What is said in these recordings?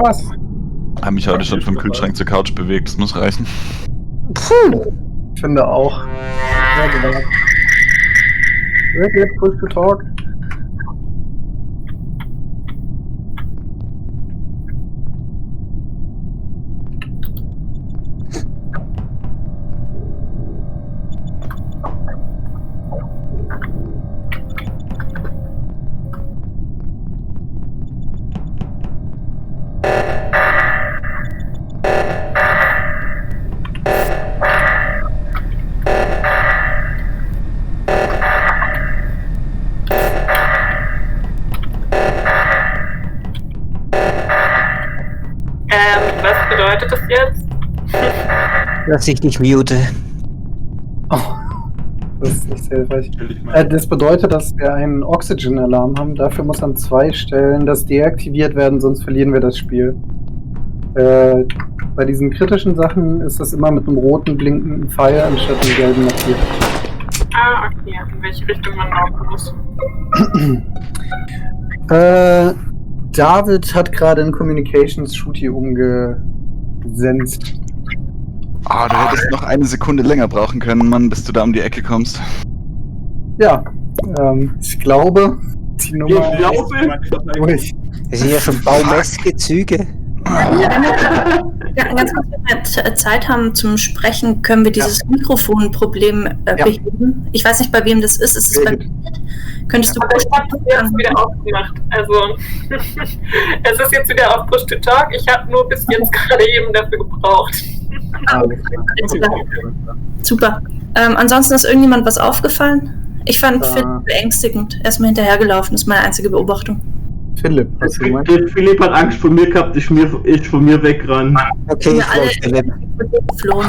Was? Ich habe mich heute schon vom Kühlschrank zur Couch bewegt, das muss reichen. Puh. Ich finde auch. Ja, genau. Get push to talk. Was bedeutet das jetzt? Dass ich dich mute. Oh, das ist nicht sehr hilfreich. Das bedeutet, dass wir einen Oxygen-Alarm haben. Dafür muss an 2 Stellen das deaktiviert werden, sonst verlieren wir das Spiel. Bei diesen kritischen Sachen ist das immer mit einem roten blinkenden Pfeil anstatt einem gelben markiert. Ah, okay. In welche Richtung man laufen muss. David hat gerade einen Communications-Shooty umgesenzt. Ah, du hättest noch eine Sekunde länger brauchen können, Mann, bis du da um die Ecke kommst. Ja, ich glaube, die Nummer durch. Das sind ja schon baumäßige Züge. Ja, ganz kurz, wenn wir Zeit haben zum Sprechen, können wir dieses Mikrofonproblem beheben. Ich weiß nicht, bei wem das ist. Ist es bei mir? Könntest du aber ich habe das jetzt wieder aufgemacht. Also, es ist jetzt wieder auf Push to Talk. Ich habe nur bis jetzt gerade eben dafür gebraucht. Super. Ansonsten ist irgendjemand was aufgefallen? Ich fand Philipp beängstigend. Er ist mir hinterhergelaufen. Das ist meine einzige Beobachtung. Philipp, was du meinst? Philipp hat Angst vor mir gehabt, ist von mir weggerannt. Okay, Wir alle Philipp. geflohen.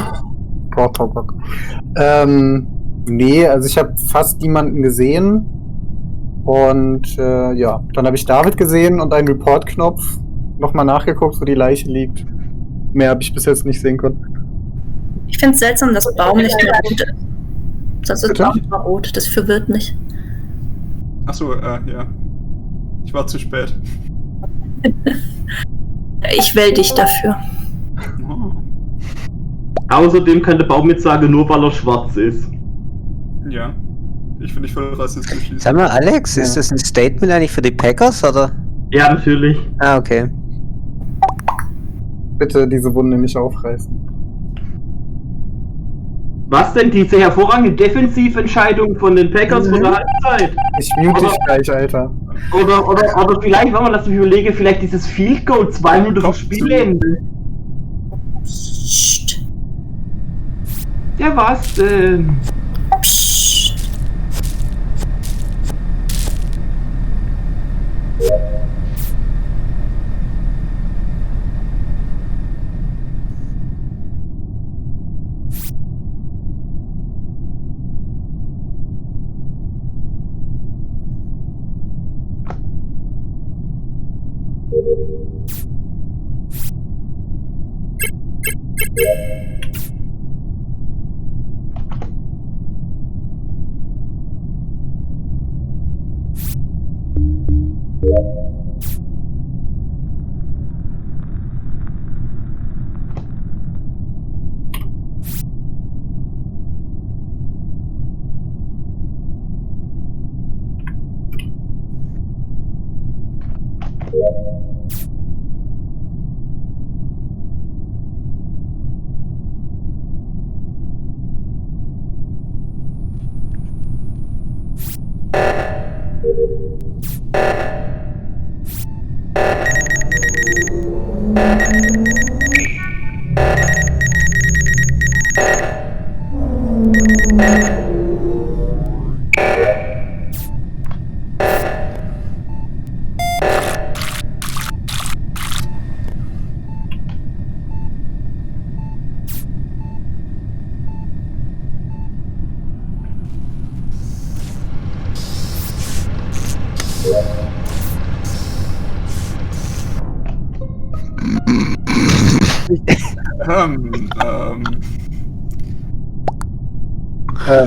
Nee, also ich habe fast niemanden gesehen. Und ja, dann habe ich David gesehen und einen Report-Knopf. Nochmal nachgeguckt, wo die Leiche liegt. Mehr habe ich bis jetzt nicht sehen können. Ich finde es seltsam, dass Baum nicht mehr rot ist. Sonst ist Bitte? Baum immer rot. Das verwirrt mich. Achso, ja. Ich war zu spät. Ich wähle dich dafür. Oh. Außerdem kann der Baum jetzt sagen, nur weil er schwarz ist. Ja. Ich finde, ich voll rassistisch. Sag mal, Alex, ist das ein Statement eigentlich für die Packers, oder? Ja, natürlich. Ah, okay. Bitte diese Wunde nicht aufreißen. Was denn, diese hervorragende Defensiventscheidung von den Packers von der Halbzeit? Ich mute dich gleich, Alter. Oder vielleicht, wenn man das überlege, vielleicht dieses Field Goal 2 Minuten vor Spielende. Psst. Ja, was denn? Psst.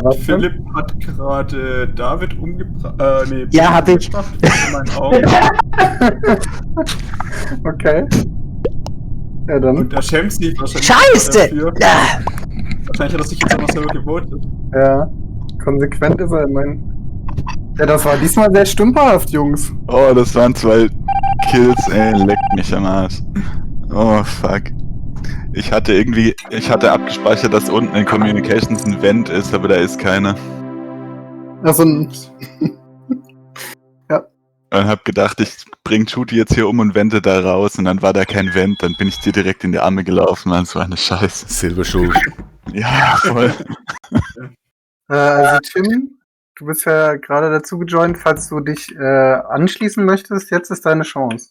Was Philipp hat gerade David umgebracht. Nee, Ja, hab ich. In meinen Augen. Okay. Ja, dann. Und der schämt sich wahrscheinlich Scheiße! dafür. Ah, Wahrscheinlich hat er sich jetzt auch noch selber gewotet. Ja, konsequent ist er immerhin. Ja, das war diesmal sehr stümperhaft, Jungs. Oh, das waren 2 Kills, ey, leckt mich am Arsch. Oh, fuck. Ich hatte abgespeichert, dass unten in Communications ein Vent ist, aber da ist keiner. Also, Und hab gedacht, ich bring Shooty jetzt hier um und wende da raus und dann war da kein Vent, dann bin ich dir direkt in die Arme gelaufen, Mann, so eine Scheiße. Silberschuld. Ja, voll. also Tim, du bist ja gerade dazu gejoint, falls du dich anschließen möchtest, jetzt ist deine Chance.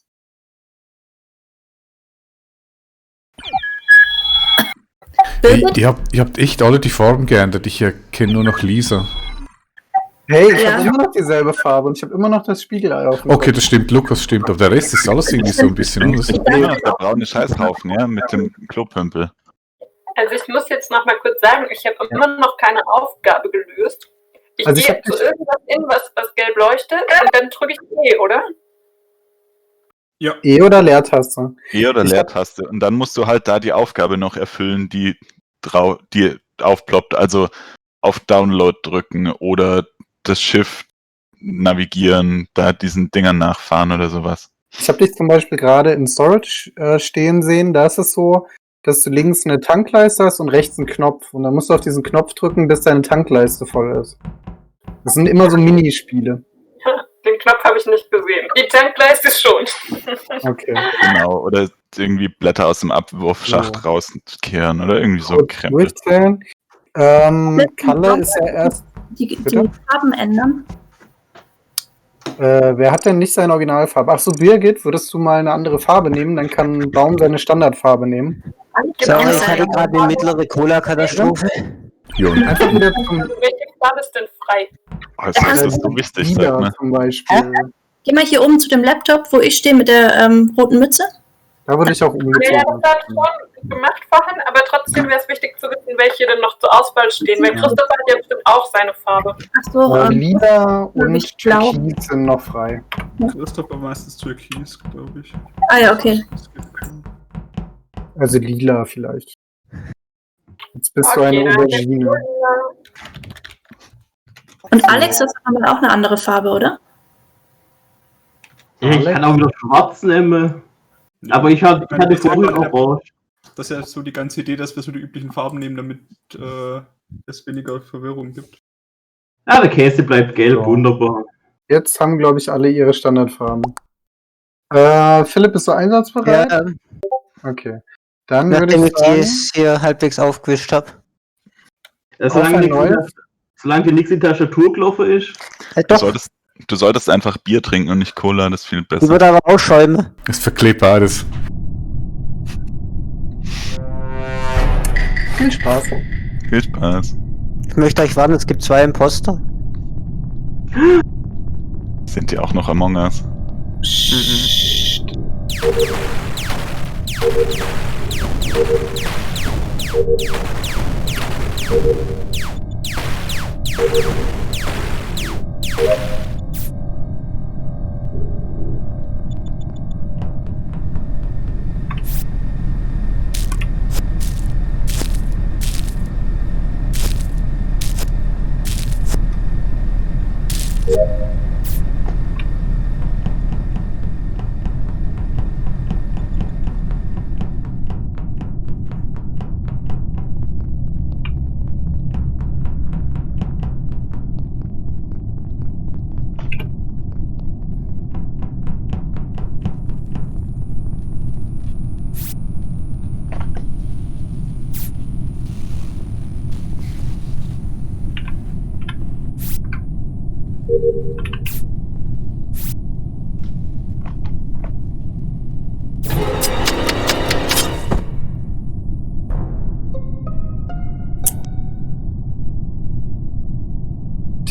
Ihr habt echt alle die Farben geändert. Ich erkenne nur noch Lisa. Hey, ich Ja. habe immer noch dieselbe Farbe und ich habe immer noch das Spiegelei auf dem Okay, das stimmt, Lukas stimmt, aber der Rest ist alles irgendwie so ein bisschen anders. Immer noch der braune Scheißhaufen, ja, mit dem Klopömpel. Also ich muss jetzt noch mal kurz sagen, ich habe immer noch keine Aufgabe gelöst. Ich Also ich gehe hab zu nicht- irgendwas in, was gelb leuchtet und dann drücke ich E, oder? E- oder Leertaste. E oder Ich hab- Leertaste. Und dann musst du halt da die Aufgabe noch erfüllen, die aufploppt. Also auf Download drücken oder das Schiff navigieren, da diesen Dingern nachfahren oder sowas. Ich habe dich zum Beispiel gerade in Storage stehen sehen. Da ist es so, dass du links eine Tankleiste hast und rechts einen Knopf. Und dann musst du auf diesen Knopf drücken, bis deine Tankleiste voll ist. Das sind immer so Minispiele. Den Knopf habe ich nicht gesehen. Die Tankleiste schon. Okay. Genau. Oder irgendwie Blätter aus dem Abwurfschacht rauskehren oder irgendwie so Gut, Krempel. durchzählen. Kalle ist ja erst. Die Bitte? Farben ändern. Wer hat denn nicht seine Originalfarbe? Ach so, Birgit, würdest du mal eine andere Farbe nehmen? Dann kann Baum seine Standardfarbe nehmen. sorry, ich hatte gerade eine mittlere Cola-Katastrophe. Jon. Einfach wieder zum Also welche Farbe ist denn frei? Oh, das ist so wichtig, sag Lila mal. zum Beispiel. Geh mal hier oben zu dem Laptop, wo ich stehe mit der roten Mütze. Da würde ich auch Ja, das umgezogen. hat schon gemacht vorhin, aber trotzdem wäre es wichtig zu wissen, welche denn noch zur Auswahl stehen, weil Christoph hat ja bestimmt auch seine Farbe. Ach so, Lila und ich blau. Türkis sind noch frei. Christoph war meistens Türkis, glaube ich. ah ja, okay. Also lila vielleicht. Jetzt bist du Okay, eine dann- Aubergine. Und Alex, das haben wir auch eine andere Farbe, oder? Ich kann auch wieder schwarz nehmen. Aber ich hatte vorhin orange. Das ist ja so die ganze Idee, dass wir so die üblichen Farben nehmen, damit es weniger Verwirrung gibt. Ja, der Käse bleibt gelb, So. wunderbar. Jetzt haben, glaube ich, alle ihre Standardfarben. Philipp, bist du einsatzbereit? Ja, Okay. Dann würde nachdem ich ich die sagen, es hier halbwegs aufgewischt habe. Solange ein nichts neues? solange dir nichts in die Tastatur gelaufen ist. Du solltest einfach Bier trinken und nicht Cola, das ist viel Die besser. wird aber auch schäumen. Es verklebt beides. viel Spaß. Viel Spaß. Ich möchte euch warnen, es gibt 2 Imposter. Sind die auch noch Among Us?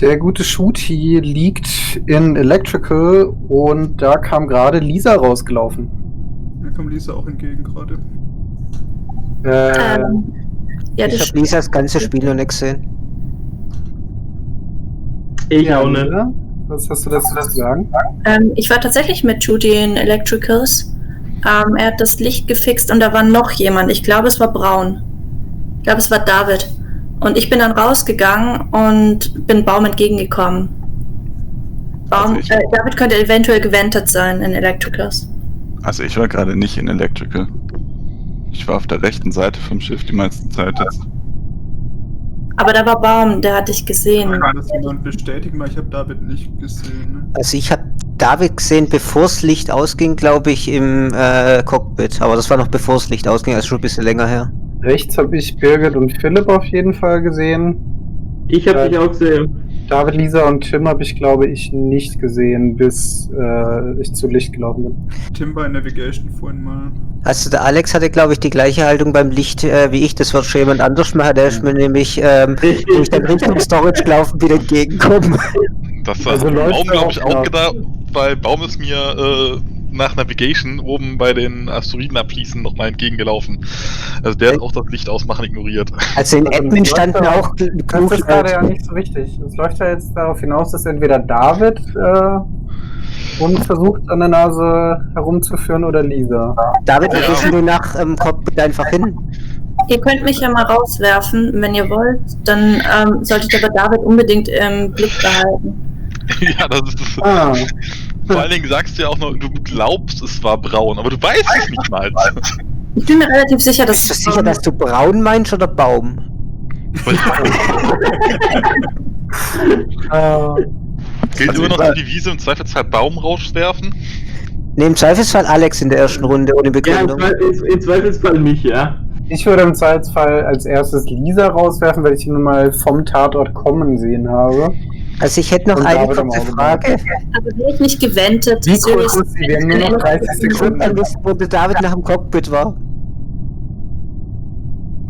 Der gute Shooty liegt in Electrical und da kam gerade Lisa rausgelaufen. Mir kommt Lisa auch entgegen gerade. Ja, Ich das habe Lisa das ganze Spiel noch nicht gesehen. Ich auch nicht. Lisa, was hast du dazu zu sagen? ich war tatsächlich mit Judy in Electricals. Er hat das Licht gefixt und da war noch jemand. Ich glaube, es war Braun. Ich glaube, es war David. Und ich bin dann rausgegangen und bin Baum entgegengekommen. David könnte eventuell gewendet sein in Electricals. Also ich war gerade nicht in Electrical. Ich war auf der rechten Seite vom Schiff die meiste Zeit jetzt. Aber da war Baum, der hat dich gesehen. Kann das jemand bestätigen, weil ich habe David nicht gesehen. Ne? Also ich habe David gesehen, bevor das Licht ausging, glaube ich, im Cockpit. Aber das war noch bevor das Licht ausging, also schon ein bisschen länger her. Rechts habe ich Birgit und Philipp auf jeden Fall gesehen. Ich habe dich auch gesehen. David, Lisa und Tim habe ich, glaube ich, nicht gesehen, bis ich zu Licht gelaufen bin. Tim bei Navigation vorhin mal. Also der Alex hatte, glaube ich, die gleiche Haltung beim Licht wie ich. Das wird schon jemand anders machen. Der ist mir nämlich, wenn ich dann Richtung Storage gelaufen bin, entgegenkommen. Das war Also Baum, glaube ich, auch genau. gedacht, weil Baum ist mir nach Navigation oben bei den Asteroidenabschließen nochmal entgegengelaufen. Also der hat auch das Licht ausmachen ignoriert. Also in Admin standen auch Das ist gerade ja nicht so wichtig. Es läuft ja jetzt darauf hinaus, dass entweder David uns versucht, an der Nase herumzuführen oder Lisa. David, wir müssen nur nach Cockpit einfach hin. Ihr könnt mich ja mal rauswerfen, wenn ihr wollt. Dann solltet aber David unbedingt im Blick behalten. Ja, das ist. Vor allen Dingen sagst du ja auch noch, du glaubst, es war braun, aber du weißt es nicht mal. Ich bin mir relativ sicher, dass Bist du sicher, dass du Braun meinst oder Baum? Gilt immer noch die Devise im Zweifelsfall Baum rauswerfen? Ne, im Zweifelsfall Alex in der ersten Runde ohne Ja, Begründung. im Zweifelsfall mich, ja. Ich würde im Zweifelsfall als erstes Lisa rauswerfen, weil ich ihn nun mal vom Tatort kommen sehen habe. Also ich hätte noch Und eine David am kurze Auge Frage. aber wäre ich nicht gewendet. Wie kurz ist sie? Wir haben nur noch 30 Sekunden. Wo der David nach dem Cockpit war.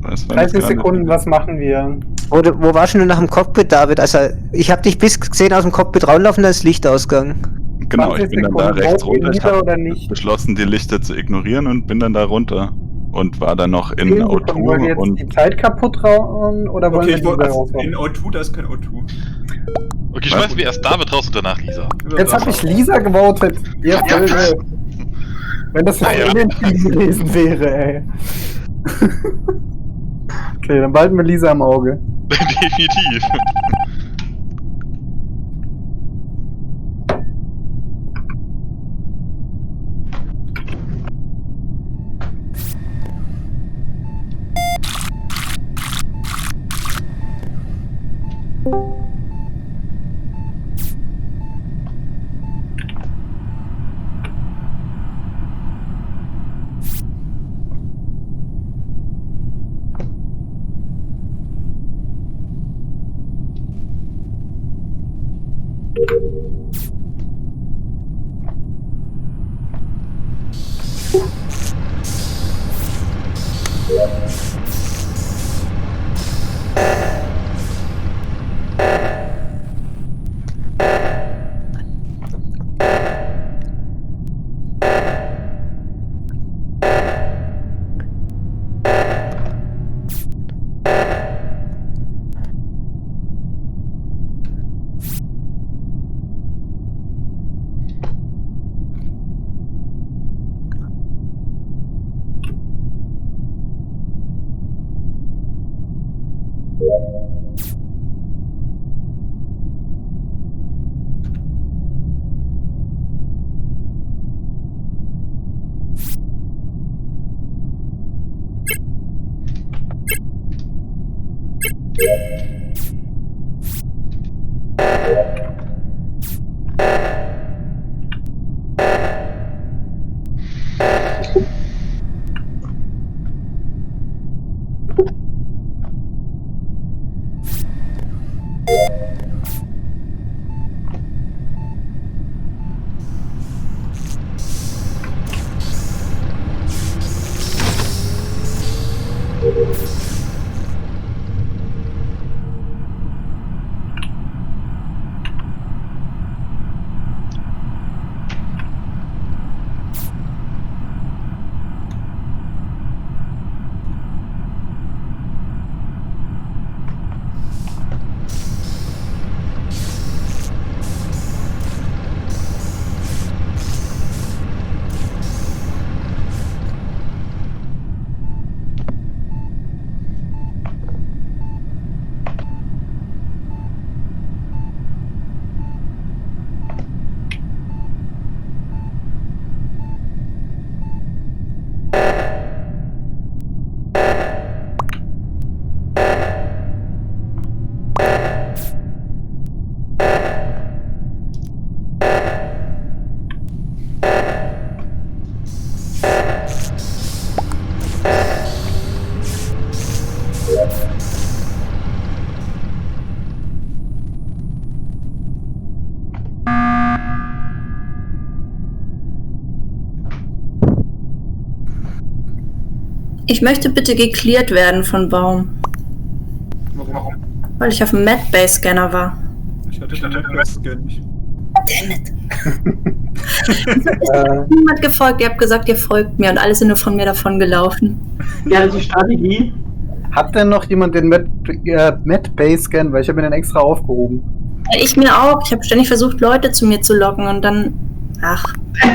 Das war 30 nicht Sekunden, was machen wir? Wo warst du nach dem Cockpit, David? Also ich habe dich bis gesehen aus dem Cockpit rauslaufen, da ist Lichtausgang. Genau, ich 20 bin dann da Sekunden. rechts Wollt ihr runter. Ich Lisa habe oder nicht? beschlossen, die Lichter zu ignorieren und bin dann da runter. Und war dann noch in 10 Sekunden. Wollen wir O2 jetzt und die Zeit kaputt rauen oder wollen Okay, wir ich Lisa wollte in rauswerfen? O2, da ist kein O2. Okay, schmeißen wir erst David raus und danach Lisa. Jetzt habe ich Lisa gewotet. Ihr Vögel. Wenn das so unentschieden gewesen wäre, ey. Okay, dann behalten wir Lisa im Auge. Definitiv. Ich möchte bitte gecleared werden von Baum, Warum? weil ich auf dem Medbay-Scanner war. Ich hatte den Netflix-Scan nicht. Dammit. Niemand gefolgt, ihr habt gesagt, ihr folgt mir und alle sind nur von mir davon gelaufen. Ja, das ist die Strategie. Hat denn noch jemand den Medbay-Scan? Weil ich habe mir den extra aufgehoben. Ich mir auch. Ich habe ständig versucht, Leute zu mir zu locken und dann... Ach.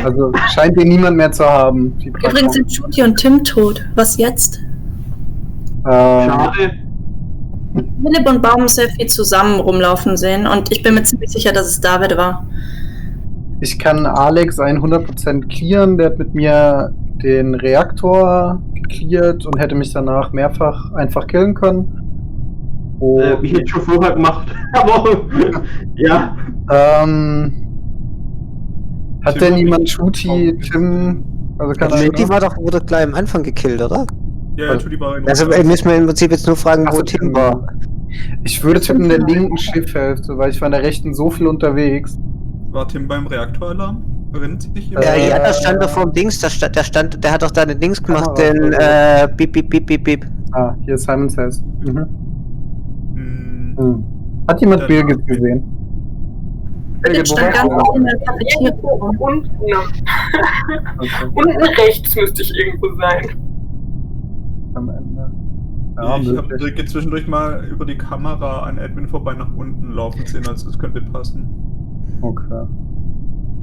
Also scheint den niemand mehr zu haben. Die Übrigens sind Shooty und Tim tot. Was jetzt? Schade. Philipp und Baum sehr viel zusammen rumlaufen sehen und ich bin mir ziemlich sicher, dass es David war. Ich kann Alex 100% clearen. Der hat mit mir den Reaktor gecleart und hätte mich danach mehrfach einfach killen können. Ich hätte schon vorher gemacht. Aber ja. Hat denn jemand Shooty, Tim? Also kann Die wurde gleich am Anfang gekillt, oder? Ja, Judy war in Also müssen wir im Prinzip jetzt nur fragen, wo Ach so, Tim war. Ich würde tippen in der linken Schiffhälfte, weil ich war in der rechten so viel unterwegs. War Tim beim Reaktoralarm? Erinnert sich Ja, der stand doch vor dem Dings, der hat doch da den Dings gemacht, Kamera den oder Beep, Beep, Beep, Beep, Beep. Ah, hier ist Simon Says. Hm. Hat jemand Birgit gesehen? Birgit stand ganz in der Cafeteria. Unten. Okay. Unten rechts müsste ich irgendwo sein. Am Ende. Ja, Ich habe möglich. Birgit zwischendurch mal über die Kamera an Admin vorbei nach unten laufen sehen, also das könnte passen. Okay.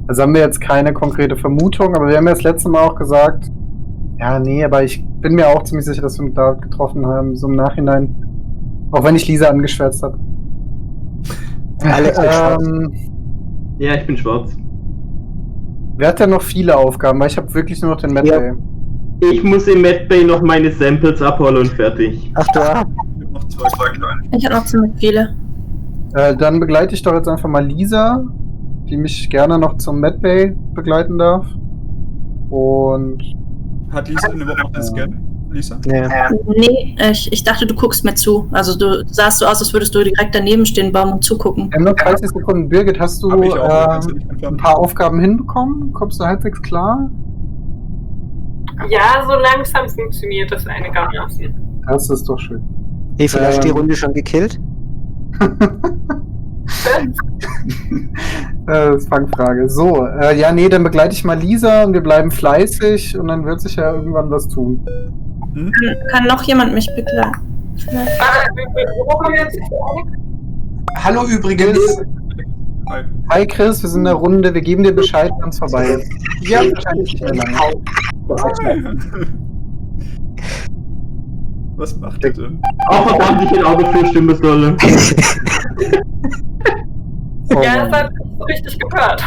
Also haben wir jetzt keine konkrete Vermutung, aber wir haben ja das letzte Mal auch gesagt, ja, nee, aber ich bin mir auch ziemlich sicher, dass wir mit David getroffen haben, so im Nachhinein. Auch wenn ich Lisa angeschwärzt habe. Alex ist schwarz. Ja, ich bin schwarz. Wer hat denn noch viele Aufgaben? Weil ich habe wirklich nur noch den Medbay. Ich muss im Medbay noch meine Samples abholen und fertig. Ach du, Ich hab noch zwei Fragen. Ich habe noch ziemlich viele. Dann begleite ich doch jetzt einfach mal Lisa, die mich gerne noch zum Medbay begleiten darf. Und Hat Lisa überhaupt noch den Scan? Lisa? Ja. Nee, ich dachte, du guckst mir zu. Also du sahst so aus, als würdest du direkt daneben stehen, Baum und zugucken. wir haben noch 30 Sekunden. Birgit, hast du Hab ich auch, kannst du nicht ein entfernen. paar Aufgaben hinbekommen? Kommst du halbwegs klar? Ja, so langsam funktioniert das einigermaßen. Das ist doch schön. Wie viel hast du die Runde schon gekillt? Das ist Fangfrage. So, ja, nee, dann begleite ich mal Lisa und wir bleiben fleißig und dann wird sich ja irgendwann was tun. Kann noch jemand mich begleiten? Wo kommen wir jetzt? Hallo übrigens. Hi Chris, wir sind in der Runde, wir geben dir Bescheid, wenn es vorbei ist. Ja, wahrscheinlich nicht mehr lange. Was macht ihr denn? Auch verdammt, ich hätte auch dafür stimmen sollen. Oh Ja, Mann. das hat nicht so richtig gehört.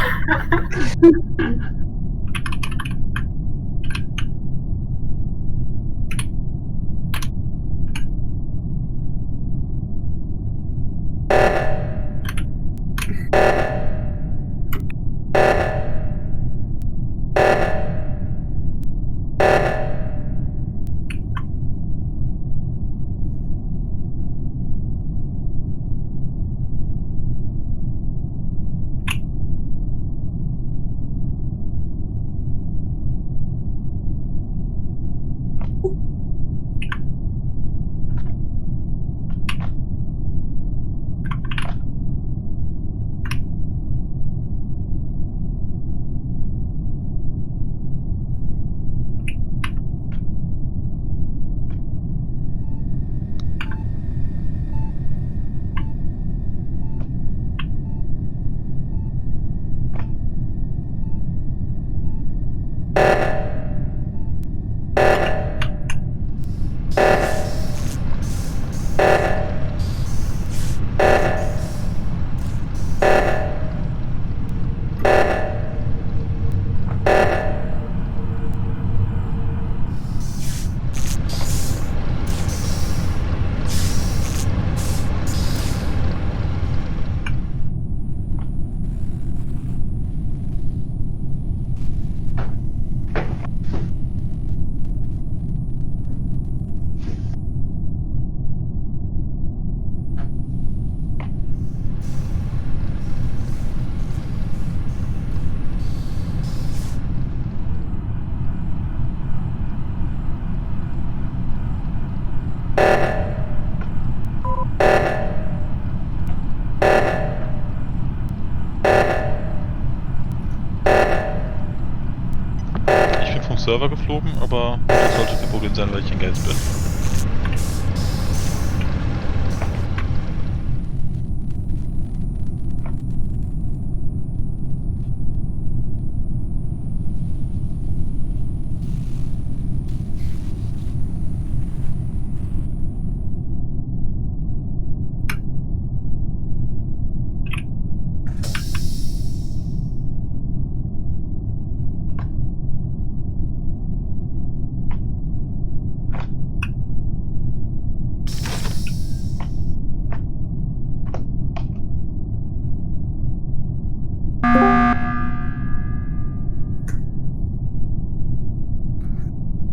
Server geflogen, aber das sollte kein Problem sein, weil ich engaged bin.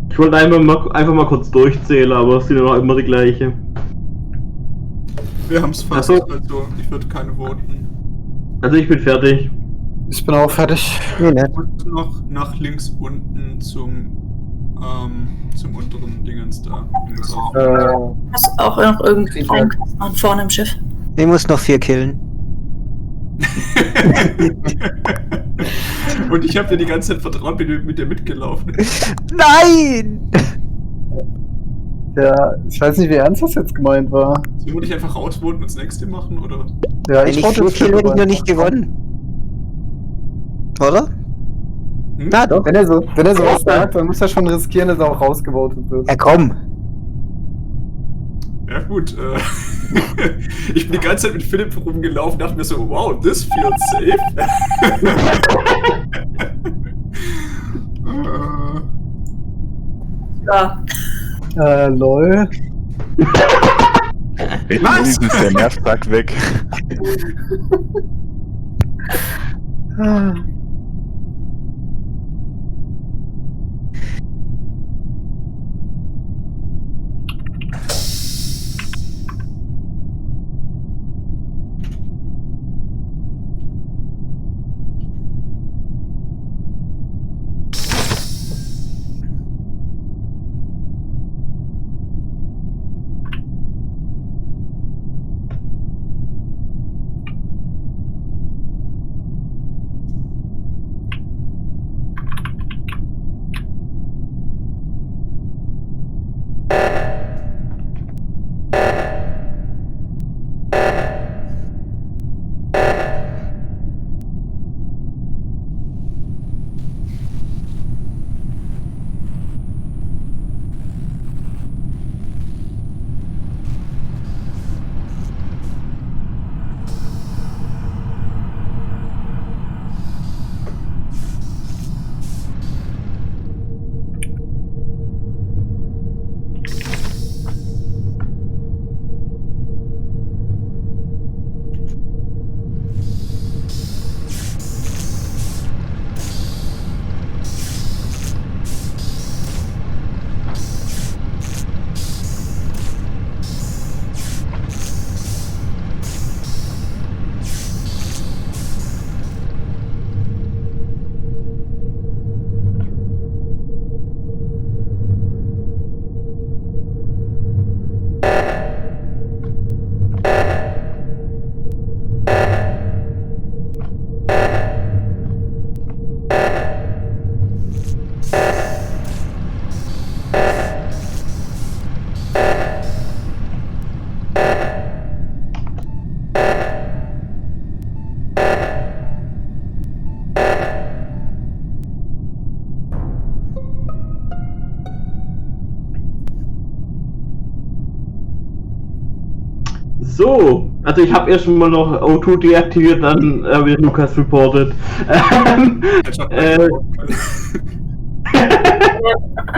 Ich wollte einfach mal kurz durchzählen, aber es sind ja noch immer die gleiche. Wir haben es fast, Also ich würde keine voten. Also ich bin fertig. Ich bin auch fertig. Nee, nicht. Und noch nach links unten zum unteren Dingens da. Hast du auch noch irgendwie vorne im Schiff? Ich muss noch 4 killen. Und ich habe dir die ganze Zeit vertraut, bin mit dir mitgelaufen. Nein! Ja, ich weiß nicht, wie ernst das jetzt gemeint war. Sollen wir dich einfach rausvoten und das nächste machen, oder? Ja, Wenn ich wollte 4 das kill, hätte ich dabei. noch nicht gewonnen. Oder? Hm? Na doch. Wenn er sowas sagt, dann muss er schon riskieren, dass er auch rausgevotet wird. Ja, komm. Ja gut, ich bin die ganze Zeit mit Philipp rumgelaufen, dachte mir so, wow, this feels safe. Ja. Lol. Wenigstens ist der Nervtag weg. So, also ich habe erst mal noch O2 deaktiviert, dann wird Lukas reported.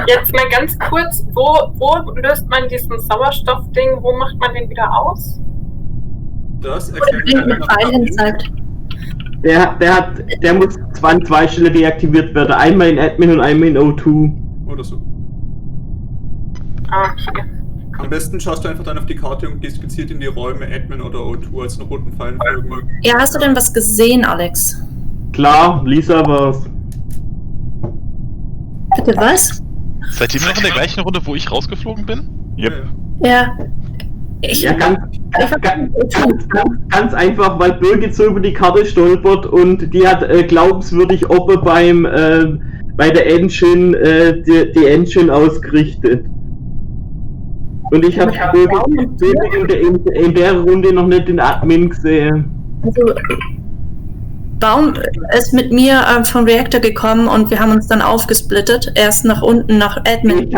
Jetzt mal ganz kurz, wo löst man diesen Sauerstoffding, wo macht man den wieder aus? Das Oder erklärt den mit Pfeilen zeigt. Der muss an 2 Stellen deaktiviert werden. Einmal in Admin und einmal in O2. oder so. Ah, okay. Am besten schaust du einfach dann auf die Karte und gehst gezielt in die Räume Admin oder O2 als einen roten Pfeil folgen. Ja, hast du denn was gesehen, Alex? Klar, Lisa war's. Bitte was? Seid ihr noch in der gleichen Runde, wo ich rausgeflogen bin? Yep. Ja. Ich Ja, ganz einfach, weil Birgit so über die Karte stolpert und die hat glaubenswürdig, ob er beim bei der Engine, die Engine ausgerichtet. Und ich habe in der Runde noch nicht den Admin gesehen. Also, Baum ist mit mir vom Reaktor gekommen und wir haben uns dann aufgesplittet. Erst nach unten, nach Admin. Ich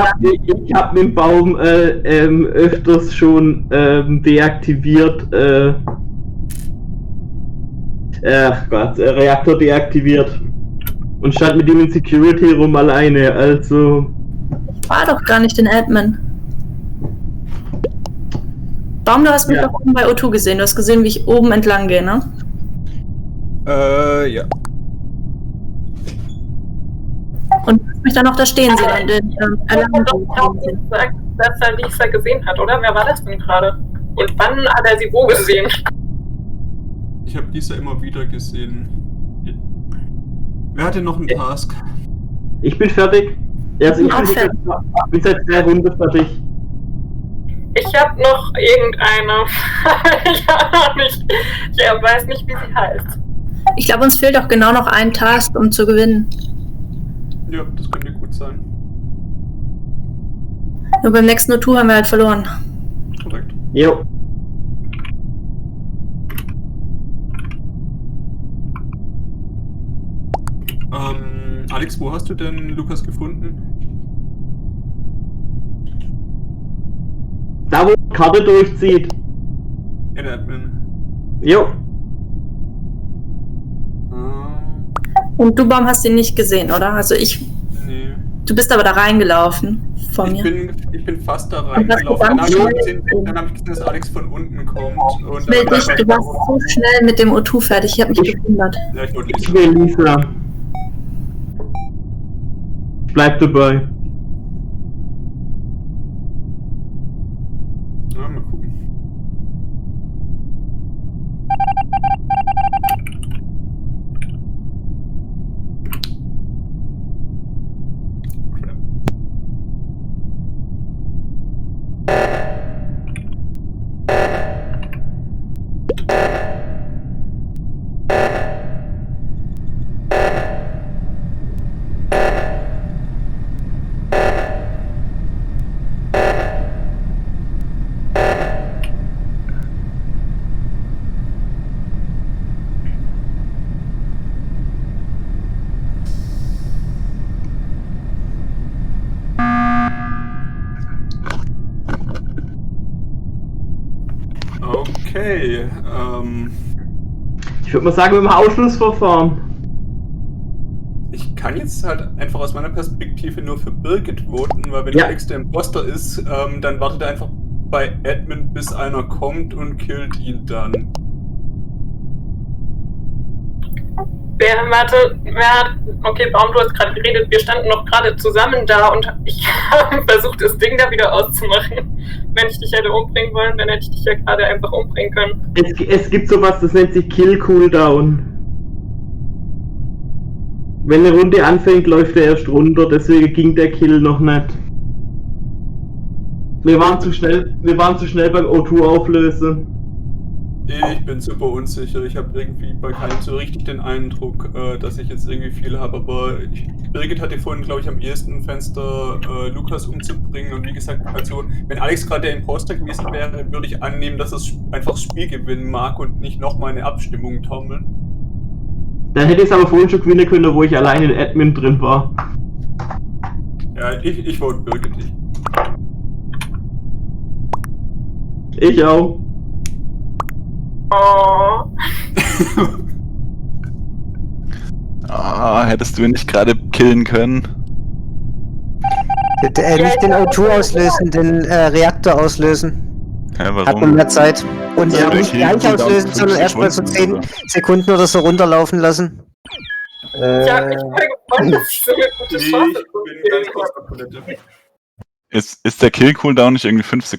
hab den Baum öfters schon deaktiviert. Reaktor deaktiviert. Und stand mit ihm in Security rum alleine, also. Ich war doch gar nicht in Admin. Baum, du hast mich doch oben bei O2 gesehen. Du hast gesehen, wie ich oben entlang gehe, ne? Ja. Und du hast mich dann noch da stehen sehen. Und den Alarm doch gesagt, dass er Lisa gesehen hat, oder? Wer war das denn gerade? Und wann hat er sie wo gesehen? Ich habe Lisa immer wieder gesehen. Wer hatte noch einen Task? Ich bin fertig. Also ich bin seit 3 Runden fertig. Ich habe noch irgendeine. Ich hab noch nicht. Ich weiß nicht, wie sie heißt. Ich glaube, uns fehlt auch genau noch ein Task, um zu gewinnen. Ja, das könnte gut sein. Nur beim nächsten O2 haben wir halt verloren. Korrekt. Jo. Alex, wo hast du denn Lukas gefunden? Da, wo die Karte durchzieht. In Admin. Jo. Und du, Baum, hast ihn nicht gesehen, oder? Also ich. Nee. Du bist aber da reingelaufen von mir. Ich bin fast da reingelaufen. Dann habe ich gesehen, dass Alex von unten kommt. Und Du warst so schnell mit dem O2 fertig. Ich habe mich gewundert. Ja, ich wollte Ich will Lisa. Bleib dabei. Ja, mal gucken. Okay, Ich würde mal sagen, mit dem Ausschlussverfahren. ich kann jetzt halt einfach aus meiner Perspektive nur für Birgit voten, weil wenn Alex der Imposter ist, dann wartet er einfach bei Admin, bis einer kommt und killt ihn dann. Okay, Baum, du hast gerade geredet, wir standen noch gerade zusammen da und ich habe versucht, das Ding da wieder auszumachen. Wenn ich dich hätte umbringen wollen, dann hätte ich dich ja gerade einfach umbringen können. Es gibt sowas, das nennt sich Kill Cooldown. Wenn eine Runde anfängt, läuft er erst runter, deswegen ging der Kill noch nicht. Wir waren zu schnell beim O2 auflösen. Ich bin super unsicher. Ich habe irgendwie bei keinem so richtig den Eindruck, dass ich jetzt irgendwie viel habe. Aber Birgit hatte vorhin, glaube ich, am ehesten Fenster, Lukas umzubringen. Und wie gesagt, also wenn Alex gerade der Imposter gewesen wäre, würde ich annehmen, dass er einfach das Spiel gewinnen mag und nicht nochmal eine Abstimmung taumeln. Dann hätte ich es aber vorhin schon gewinnen können, wo ich alleine in Admin drin war. Ja, ich vote Birgit nicht. Ich auch. Oh. Hättest du ihn nicht gerade killen können? Nicht den O2 auslösen, den Reaktor auslösen. Ja, warum? Hat man mehr Zeit. Und Ja, nicht gleich auslösen, sondern erstmal so 10 Sekunden oder so runterlaufen lassen. Ich habe mich voll gefreut, dass ich so eine gute Chance Ich bin ganz kurz auf Toilette. Ist der Kill-Cooldown nicht irgendwie 5 Sekunden?